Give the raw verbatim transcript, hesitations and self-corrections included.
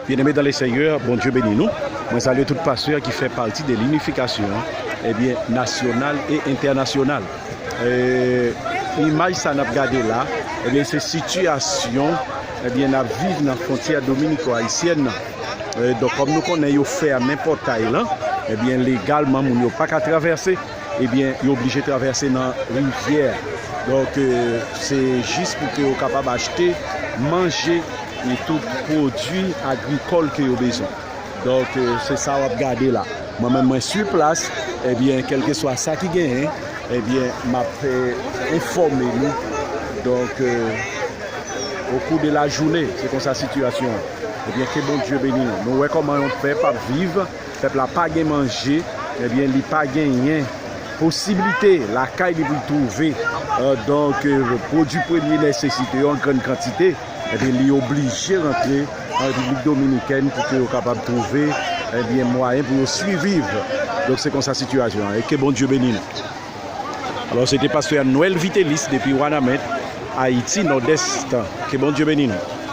Bien-aimés dans le Seigneur, Bondye beni nou. Mwen salye tout pastè ki fè pati de linifikasyon, ebyen, nasyonal e entènasyonal. E, imaj sa n ap gade la, ebyen, se sitiyasyon, ebyen, n ap viv nan fwontyè dominiko-ayisyèn nan. E, donk, kòm nou konnen yo fèmen pòtay lan, ebyen, legalman, moun yo pa ka travèse, ebyen, yo oblije travèse nan rivyè. Donk, e, se jis pou ke yo kapab achte manje e tout pwodui agrikòl ke yo bezwen. Donk, e, se sa w ap gade la. Mwen menm, mwen sou plas, ebyen, kèlkeswa sa ki genyen, ebyen, m ap, e, enfòme nou. Donk, e, au cours de la journée, se konsa sitiyasyon an. Ebyen, ke Bondye beni nou. Nou wè kòman yon pèp ap viv, pèp la pa gen manje, ebyen, li pa genyen posiblite lakay li pou l twouve, e, donk, e, pwodui premye nesesite yo an grann kantite, ebyen, li oblije rantre an Repiblik Dominikèn pou ke yo kapab twouve, ebyen, mwayen pou yo siviv. Donk, se konsa sitiyasyon an. E ke Bondye beni nou. Alò, se te pastè Noël Vitelis depi Wanament, Ayiti, Nòdès. Ke Bondye beni nou.